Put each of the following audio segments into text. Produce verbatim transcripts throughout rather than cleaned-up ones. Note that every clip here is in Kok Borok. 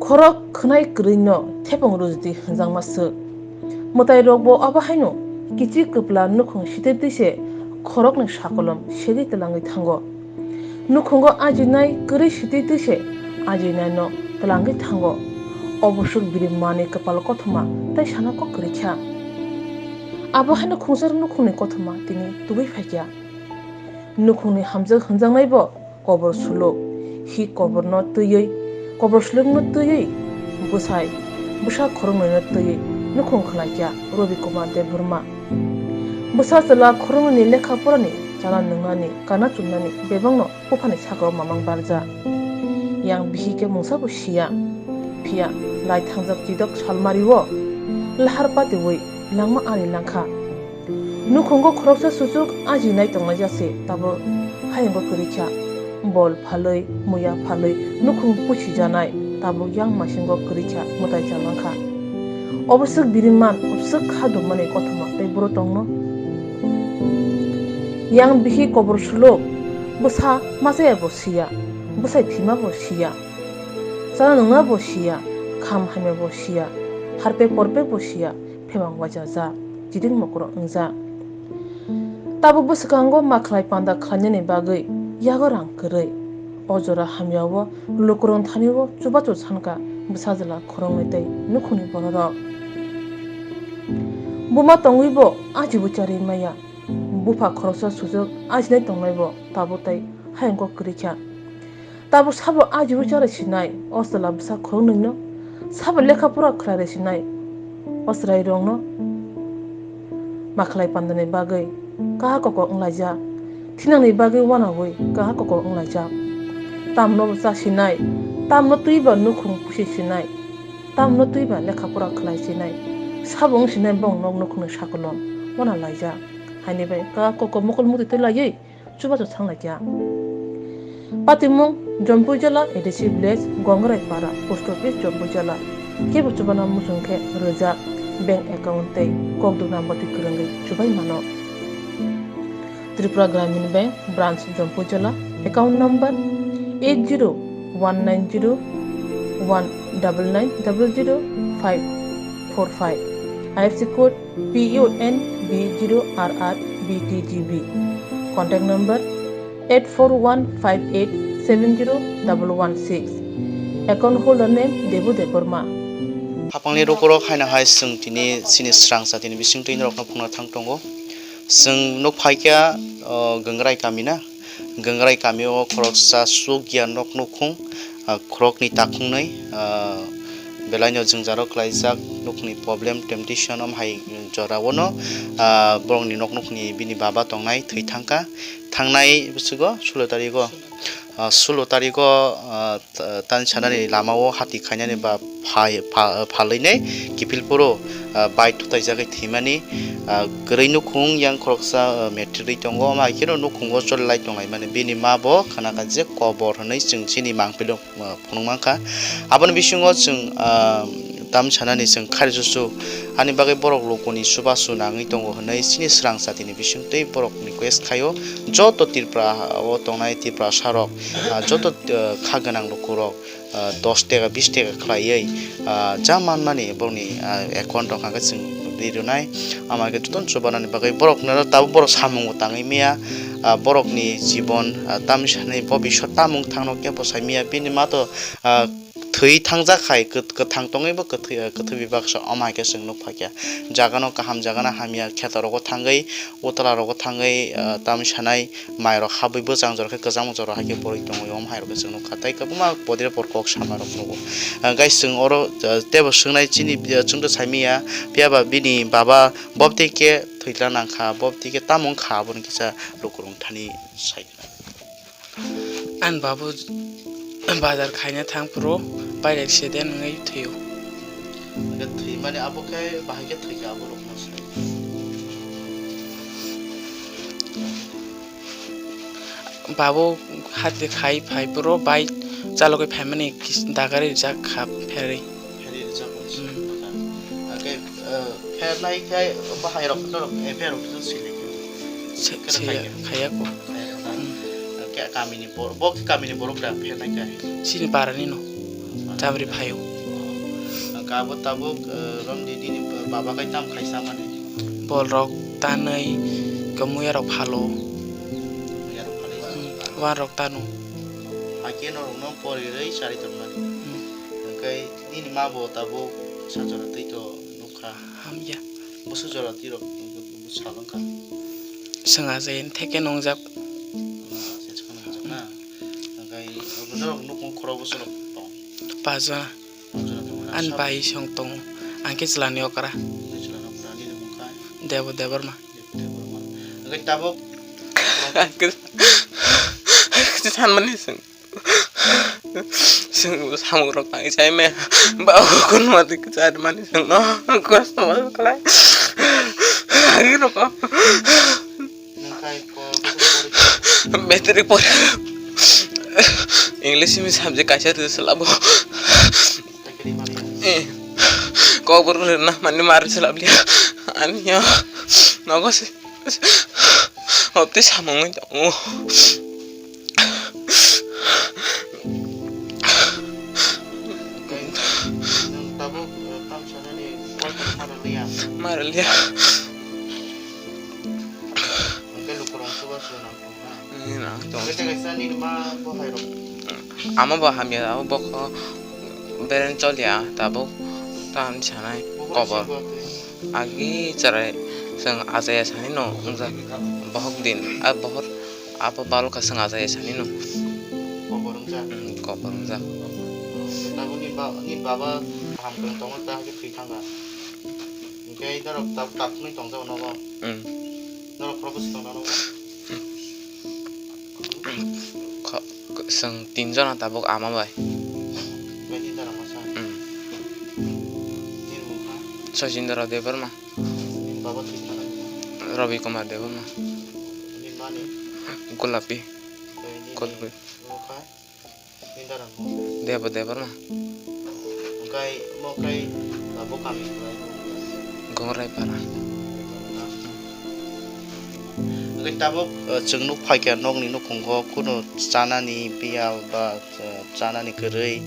Khorok khwnai kwrwino thepung rwjdi hwnjakma swk. Mwtairokbo abo haino kichik kwpla nukhung sitwi twi se khorokni sakolom segwi twlangwi thango. Nukhungo ajinai kwrwi sitwi twi se ajinaino twlangwi thango. Obo swk bini mani kwpal kothoma tei sana kok kwrwi kha. Abo haino khungsa nukhungni kothoma tini tubui phaikha. Nukhungni hamjwk hwnjaknaibo kobor suluk, hi koborno twiwi, kobor sulukno twiwi bwsai, bwsa khoroknwino twiwi nukhung khlaikha Robi Kumar Debbarma. Bwsa chwla khoroknwini lekha porani, chana nwngnani, kana chumnani bebakno buphani sakao mamang barja. Yang bihik khe mungsabo siya, phiya lai thangjak chidok salmario lahar patiwi langma ani langkha. Nukhungo khoroksa suchuk ajinai tonglaijak se, tabuk hayungo kwrwi kha. Bol phalwi, muya phalwi nukhung pusijanai, tabuk yang masingo kwrwi kha, mwtai chalangkha. Obo swk bini man, obo swk kha dumani kothoma tei buro tongno. Yang bihik kobor suluk, bwsa machaya bo siya, bwsai thwima bo siya, chana nungna bo siya, kham hamya bo siya, harpe porpe bo siya, phebang waja ja, chiding mokro wngja. Tabuk bwswkango makhlai panda khlainani bagwi yago rang kwrwi. O jora hamyao lukurok thani o chubachu sanka bwsajwla khoroknwi tei nukhungni bororok. Buma tongwibo ajibo charwi maya. Bupha khoroksa suchuk ajinai tongnaibo tabuk tei hayungkok kwrwi kha. Tabuk sabo ajibo charai sinai, o chwla bwsa khoroknwino sabo lekha pora khlai rai sinai, o chwrairokno makhlai pandani bagwi kaha koko wnglaijak, thinangni bagwi wanaui kaha koko wnglaijak. Tamno bo cha sinai, tamno twiba nukhung pusi sinai, tamno twiba lekha pora khlai sinai, sabo wng sinai bong nok nukhungni sakolom wana laijak. Haini bai kaha koko mokol muti twi laiwi chubachu thanglaikha. Patimung, Jompui Jala, A D C Village, Gongrai Para, Post Office, Jompui Jala. Kebo chubana muchung khe rwjak bank account tei kokduna bwtwi kwrwngwi chubai mano. Tripura Gramin Bank, Branch, Jompui Jala, account number eight zero one nine zero one double nine double zero five four five. I F S C code P U N B zero R R B T G B. Contact number eight four one five eight seven zero double one six. Account holder name Debu Debbarma. Hapangni lukurok haino hai chwng tini chini srang jatini bisingtwi norokno phunukna thang tongo. Chwng nuk phaikha, o, Gangrai kami na. Gangrai kamio khoroksa chukya nok nukhung, ah, khoroknwi takhungnwi, ah, belaino jwngjaro klaijak, nukhungni problem, temptation, omo hai jorao no, ah, borokni nok nukhungni bini baba tongnai thwi thangkha. Thangnai bwswgo sulo tarigo, ah, sulo tarigo, ah, ta-, tani sanani lamao hati khainani ba phai-, pha-, phalwinai kiphilphuru, ah, bike thutaijagwi thwimani, ah, kwrwi nukhung yang khoroksa, ah, metric tongo, omo hai kheno nukhungo choli lai tonglaimani. Bini ma bo khna kha je kobor hwnwi chwng chini mangpili, ah, phunuk mankha. Aboni bisingo chwng, ah, tam sanani chwng khari chuchu ani bagwi borok lukuni chubachu nangwi tongo hwnwi chini srang jatini bisingtwi borok request khaio. Joto Tripura o tongnai Tiprasa rok, ah, joto, ah, kha gwnang lukurok, ah, dos taka, bis taka khlaiwi, ah, ja manmani borokni, ah, account rok hwnka khe chwng ri rwnai. Ama khe jotono chubanani bagwi borokno tabuk borok samungo tangwi maya, ah, borokni jibon, ah, tamni sanai bobiswt tamung thangno kebo sai maya. Bini ma to, ah, thwi thangjak hai kwt-, kwthang tongwi bo kwthwi, kwthwi bebak se omo hai khe chwng nuk phaikha. Jagano kaham, jagano hamya, kheto rogo thangwi, utla rogo thangwi, ah, tamni sanai mai rok habwi bwchang jora khe kwchangma jora hai khe borwi tongwi omo hai rok khe chwng nuk kha. Tei kwbangma podire por kok sama rok nugo. Ah, guys, chwng oro, ah, teibo swngnai chini, ah, chwngno sai manya, phiya ba bini baba bobtwi khe thwikla nang kha, bobtwi khe tamo wng kha, aboni kisa lukurok thani sai khna. Ani babu bazar khaina thang phuru pai rek se den wngwi thwio. Hwnkhe thwimani abo khe bahai khe thwikha abo rokno se. Babu hati khai phai phuru bai chalogwi phaimani kis-, dagari rijak kha pherwi. Pherwi rijak wngwi se. Hmm. Hwnkhe, eh, phernai khe bahai rok norok, eh, pher rok sili khe. Se-, khaya, khaya ko. Khaya ko na? Hmm. Hwnkhe kamini Bor-, bo khe kamini borok da phernai khe? Chini parani no. Chamri phaio. Kabo tabuk, eh, romdi nini baba kai tam khaisa mani. Bol rok tanwi, khe muya rok phalo. Muya rok phalwi. Hmm, wan rok tano. Hakhe norok no porirwi chari tongmani. Hmm. Hwnkhe nini ma bo tabuk sa jora twi to nukha. Hamya. Busu jora twi rok sal wngkha. Swnga je theke nongjak. Ah, se chwng nongjak na. Hwnkhe norok nukung khoro busu rok tong. Pajana. Ani bai song tongo. Ang khe chwla ni okra. Debo Debbarma. Ang khe sanmani chwng. Chwng samung rok ang chai me. Ba kun ma dik chai mani chwng no. Kosto ma khlai. Agi rok. Matric pore English ni subject kaisa rwsa labo. Eh, kokborok rwna mani ma rwsa labliya. Ani ya nogo se hopte samung tongo. Nwng tabuk, eh, tam sanani kok ma rwliya. Ma rwliya. Hwnkhe lukurok chubachu nang tongna. Nang tong. Hwnkhe tei kaisa nini ma bo hai rok. Ama bo hamya, abo bokho bereng choliya tabuk tam sanai. Bo kobor. Agi cherai chwng achaiya sani no wngjak bohok din, a bohor abo balo kha chwng achaiya sani no. Kobor wngjak. Hmm, kobor wngjak. Tabuk ni ba-, ni baba kaham kwrwng tongma ta hake thwi thangkha. Hwnkhe norok tab-, tabukni tongjago nogo? Hmm. Norok khorokbwswk tongna nogo? Kho-, chwng tin jona tabuk ama bai. Bai tin jona masa? Hmm. Nini mung kha? Sachindra Debbarma. Nini baba thwi thangkha nini? Ravi Kumar Debbarma. Nini mani? Gulapi. Bai nini Gulapi. Mung kha? Debo Debbarma. Hwnkhe mo khe, ah, bo kami khlai bo. Gorai para. Hwnkhe tabuk, ah, chwng nuk phaikha nokni nukhungo kunu chanani biyal ba, ah, chanani kwrwi.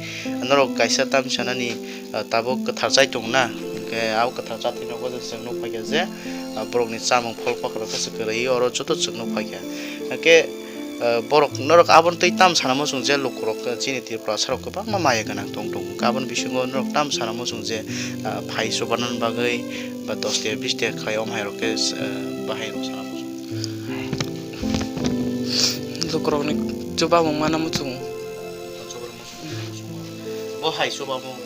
Norok kaisa tam sanani, ah, tabuk kwthar chai tongna. Hwnkhe abo kwthar chathai nogo chwng nuk phaikha je, ah, borokni chamung phol pakrok khe se kwrwi oro joto chwng nuk phaikha. Hwnkhe, eh, borok norok aboni twi tam sana muchung je lukurok, eh, chini Tripurasarok kwbangma maya gwnang tong tongo. Aboni bisingo norok tam sana muchung je, ah, phai chubanani bagwi ba dos taka bis taka khlai omo hairok khe, eh, bahairok sana muchung. Lukurokni chubamung mana muchungo. Bo hai chubamung.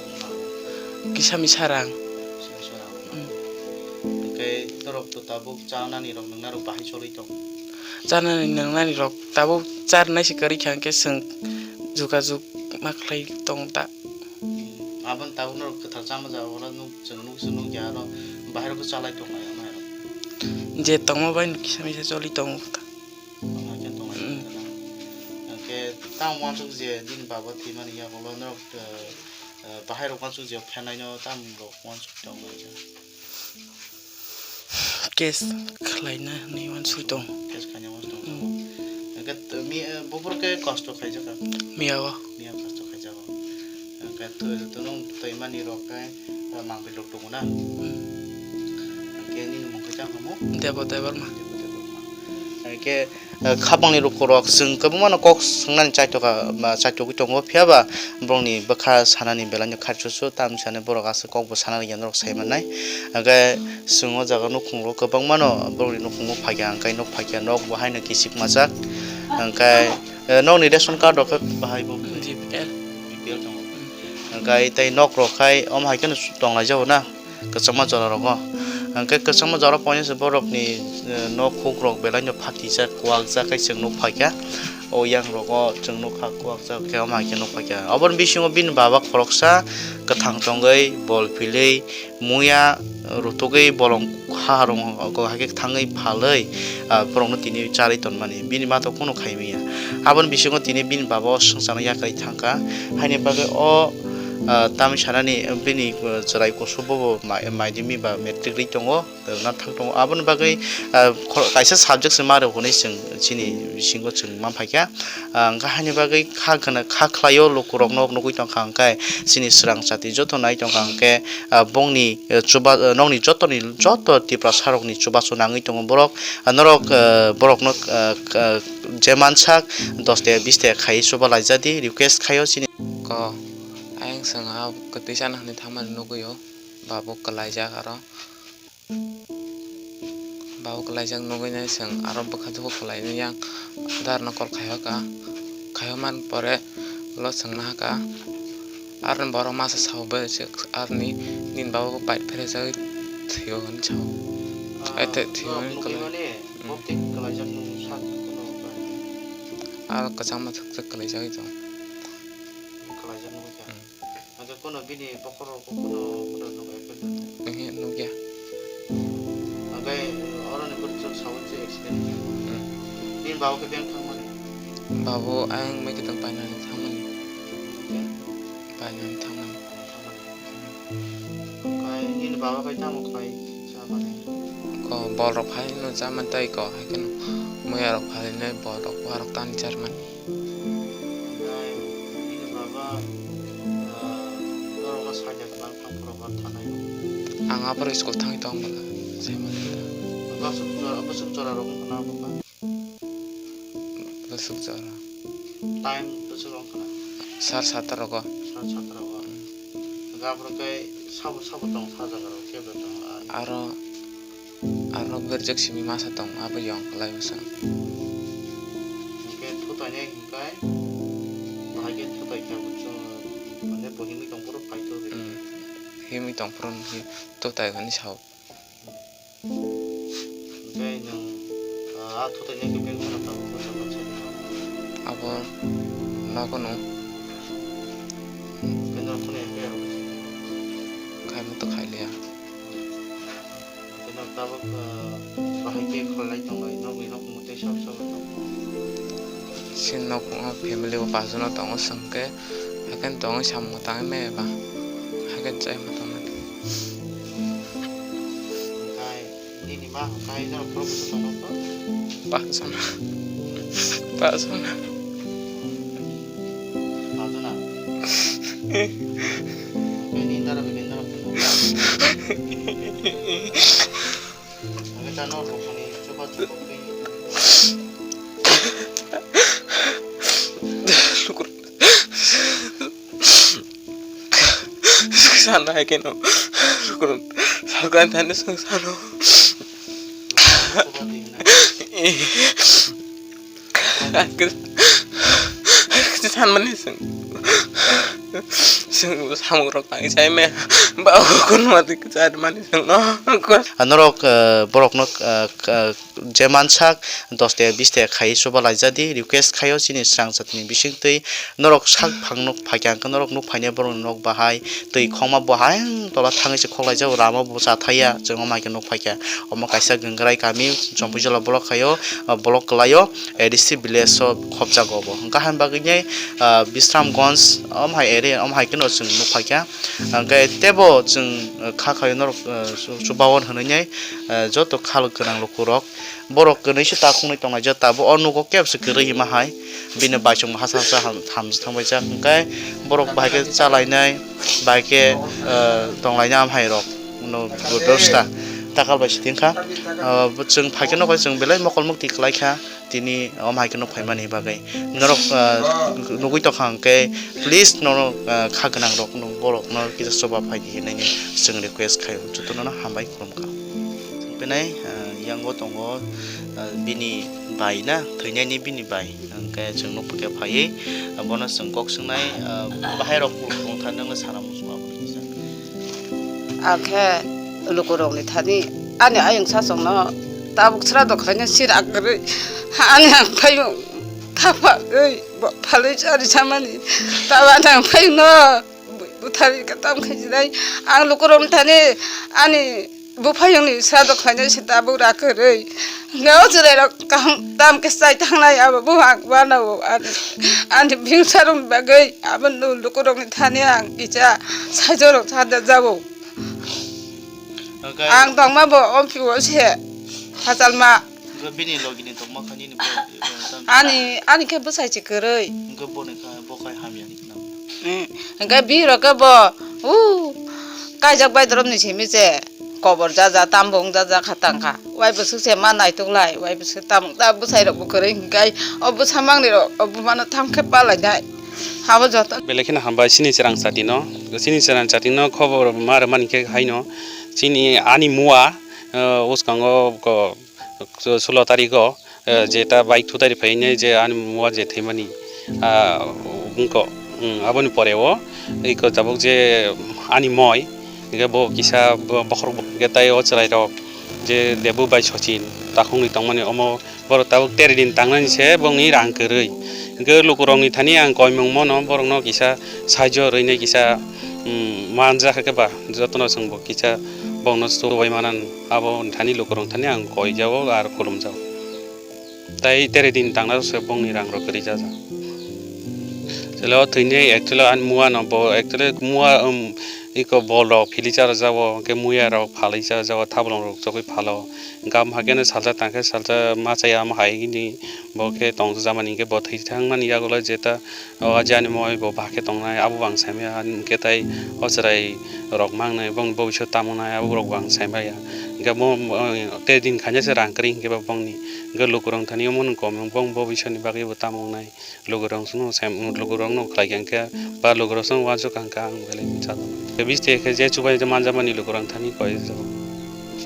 Kisa misa rang. Kisa misa rang. Hmm. Hwnkhe norok to tabuk chanani rok nwngnarok bahai cholwi tong. Chanani nwngnani rok tabuk charnai se kwrwi kha hwnkhe chwng jogajog ma khlai tong ta. Aboni tabuk norok kwthar chama jaga oro nuk, chwng nuk se nukya oro bahai rok chalai tong lai ama hai rok. Je tongma bai no kisa misa choli tongo ta. Tong lai khe tong lai khe na. Hwnkhe tamo uansuk je bini baba thwimani yagulo norok, eh, eh, bahai rok uansuk je phenai no tamo rok uansuk tong lai khe. Case khlaina hinwi uansuk tong. Case khlaina uansuk tong. Mm. Hwnkhe t-, mi, eh, buphuru khe kosto khaijak kha? Miya o. Miya kosto khaijago. Hwnkhe t-, t-, nwng twimani rok khe, eh, mangpili rok tongo na? Mm. Hwnkhe nini mung khe tamo? Debo Debbarma. Debo Debbarma. Hwnkhe, eh, khapangni lukurok chwng kwbangmano kok swngnani chaitoka, ba chaitogwi tongo, phiya ba borokni bwkha sanani belai no kharchuchu, tamni sani borok aswk kokbo sana rwya norok sai mannai. Hwnkhe chwng o jaga nukhungo kwbangmano borokni nukhungo phaikha, hwnkhe nok phaikha, nok bo haino kichik majak. Hwnkhe, eh, nokni ration card rok khe bahai bo? B P L. B P L tongo. Hmm. Hwnkhe tei nok rok khai omo hai kheno tonglaijao na. Kwchangma jora rogo. Hwnkhe kwchangma jora poinese borokni, eh, nok huk rok belai no phatijak, kuwakjak khe chwng nuk phaikha. O yang rogo chwng nukha kuwakjak khe omo hai khe nuk phaikha. Oboni bisingo bini baba khoroksa kwthang tongwi bol philwi muya rutugwi bolong ha rong hai khe thangwi phalwi, ah, borokno tini charwi tonmani. Bini ma to kunu khai manya. Aboni bisingo tini bini baba o swngcharno yakarwi thangkha. Haini bagwi o ah, tamni sanani bini, ah, chwrai kusu bobo mai-, maidimi ba matric ri tongo, na thang tongo. Aboni bagwi, ah, kho-, kaisa subject se ma rw hwnwi chwng chini bisingo chwng ma phaikha. Ah, hwnkhe haini bagwi kha khna-, kha khlaio lukurokno nugwi tongkha hwnkhe chini swrang chati joto nai tongkha hwnkhe, ah, bongni, eh, chuba-, eh, nokni jotoni, joto Tiprasarokni chubachu nangwi tongo borok. Ah, norok, eh, borokno, eh, k-, je mansak dos taka bis taka khai chuba laijadi, request khaio chini. Ko, ayang chwng ha kwtwi chana hwnwi thangmani nugwi o, ba bo kwlaijak aro. Ba bo kwlaijak nugwi nai chwng aro bwkha dugo kwlainai yang darno call khai hoka. Khai man pore ulo chwng nahaka. Aroni borok masa sao bai se aroni nini baba bo bike pherejagwi thwio hinwi sao. Ah, ai te thwio no, hinwi nugwi kwlai. Mani, hmm, bo tik kwlaijak nung sak kuno ba. Aro kwchangma thwk thwk kwlaijagwi tong. Kwlaijak nugwi kha. Hmm. Hwnkhe kuno bini bokhorok kuno, kuno nugwi kha. Ehe, nugya. Hwnkhe oroni bwrwi chwng sao se accident kha. Hmm. Nini baba khe beng thangmani. Babo ayang mai kwtang painani thangmani. Hwnkhe? Painani thangmani. Thangmani. Okai nini baba bai tamo khlai sa mani? Ko bol rok phai no cha man tai ko, hai kheno muya rok phai nai bol rok, wa rok tan char mani. Okai nini baba, ah, norok no sai jak lang thang phuru ba thanai. Ang aboro school thangwi tong bwla, sai mani ta. Bwswk jora, bwswk jora rok wngkha na bwkha? Bwswk jora. Time bwswk wngkha na? Sar sata rogo. Sar sata rogo. Hmm. Hwnkhe aborok khe sabo sabo tong sa jaga rok khe bo tong a? Aro, aro berjak simi masa tong abo yong kwlai bwsa. Hwnkhe thutai nai hwnkhe bahai khe thutai khe bo chwng mane bo himwi tong phuru paithor. Hmm. Himwi tong phuru hwnwi thutai hwnwi sao. Tei nwng, ah, a thutai nai khe beng phano tabuk bwsa bwsa ni. Abo nogo no. Tei norok phano ya khe aro bwsa. Khaima to khai liya. Tei norok tabuk, ah, bahai khe kholnai tongnai, nokni nokmung tei sabo sabo tongo. Chini nokmung o family bo paanch jona tongo, chwng khe, haikhe tongo samung tangwi maya ba, haikhe chaima tongmani. Nini ma hwnkha hai jora borok bwswk tongkha? Paanch jona. Paanch jona. Paanch jona? Nini dara bini dara bini. Ang ta no rokni chuba chuba kwi. Lukur. Sana hai keno. Lukur. Salkan tani sang sano. Sanmani seng. Seng samung rok tang sai me. Ba kun mati kachar mani seng no. Norok, eh, borok nok, eh, je mansak dos taka bis taka khai chuba laijadi, request khaio chini swrang jatni bisingtwi. Norok sak phang nuk phaikha hwnkhe norok nuk phainai borok nok bahai twi khokma bo hayang tola thangwi se khoklaijak, rama bo cha thaiya, chwng omo hai khe nuk phaikha. Omo kaisa Gangrai kami, Chompuijala block khaio, ah, block kwlaio, A D C village o khopjago bo. Hwnkhe haini bagwi nai, ah, Bisramganj, omo hai area, omo hai kheno chwng nuk phaikha. Hwnkhe tebo chwng, ah, kha khaio norok, ah, chu-, chubaon hwnwi nai, ah, joto khalok gwnang lukurok. Borok kwnwi se ta khungnwi tonglaijak, tabuk o nugo kebo se kwrwi hima hai. Bini baisongbo hasa hasa ham-, hamjak thangbaijak. Hwnkhe borok bahai khe chalainai, bahai khe, eh, tonglainai amhairok. Uno bwbwsta takal bai se thengkha. Eh, chwng phaikhe nokho chwng belai mokol mukti kwlaikha. Tini omo hai khe nuk phaimani bagwi. Norok, eh, nugwi tongkha hwnkhe, please, nono, eh, kha gwnangrok, borokno kisa chuba phaidi hinwi chwng request khai. Jotono hambai. Khulumkha. Chwng penai, ah, yango tongo, ah, bini bai na, thwinaini bini bai. Hwnkhe chwng nukphaikhe phaiwi, ah, bono chwng kok swngnai, ah, bahai rok tongthar nangwi sana muchung abo kisa. Akhe lukurokni thani ani ayung sachongno tabuk sra do khlaina sira kwrwi ani ang phaiyung thapagwi bo phalwi chari samani taba nang phaiyungno. Bui buthari ka tam khai jinai. Ang lukurok thani ani Buphayungni srado khlainai se tabuk ra kwrwi. Hwnkhe o chwrairok kaham tam khe chai thangnai abo buphang uanao ani, ani bwsarokni bagwi abo lukurokni thani ang kisa saichorok sajak jago. Hwnkhe ang tongma bo omphio se hachalma. Hwnkhe bini logini tongma kha nini bo, eh, tam- Ani, ani khe bwsai se kwrwi. Hwnkhe boni kha, bo khai hamya ni khna. Hmm. Hwnkhe bihirok khe bo, uh, kaijak bai doromni simi se kobor jaja, tambung jaja kha tangkha. Wai bwswk se ma naituklai, wai bwswk tamung ta bwsairok bo kwrwi hwnkhe o bwsa mangnirok o bumano tham khe palainai. Abo joto. Belai kheno hambai chini chwrang chatino. Chini chwrang chatino khobor ma rwmani khe haino. Chini ani mua, eh, uskango ko, sulo tarikho, eh, je ta bike thutari phainai je ani mua je thaimani, ah, wngkho, mm, aboni poreo iko tabuk je ani moi, hingke bo kisa bo-, bokhorok bo hingke tai o chwrairok je Debu bai Sachin takhukni tongmani omo borok tabuk tere din tangnani se bongni rang kwrwi. Hingke lukurokni thani ang koimung mano borokno kisa saijo rwinai kisa, mm, manja khe ba jotono chwngbo kisa bongno chubai manan abo thani lukurok thani ang koijao ar khulumjao. Tai tere din tangna se bongni rang rok kwrwi jaja. Chwla o thwini actually ani mua no bo actually mua, um, iko bol rok philwi cha rwjak o, hwnkhe muya rok phalwi cha rwjak o, thabolong rok chogwi phalo. Gam hakhe no salsa tangkhe salsa ma chaya ma hai hini bo khe tong jamani hwnkhe bo thwi thangmani yagulo jeta o ajani moi bo bakhe tongnai abo bo ang saimaya hwnkhe tai o chwrai rok mangnai bongni bobiswt tamo nai abo rok bo ang saimaya. Hwnkhe bo, bo, te din khaina se rang kwrwi hwnkhe bo bongni hwnkhe lukurok thani omo nung kom bong bobiswtni bagwi bo tamo wngnai. Lukurok no sem, lukurok no khlai kha hwnkhe, ba lukurok no uansuk kha hwnkhe ang belai chajak. Tei bisi khe je chubai manjak mani lukurok thani koi.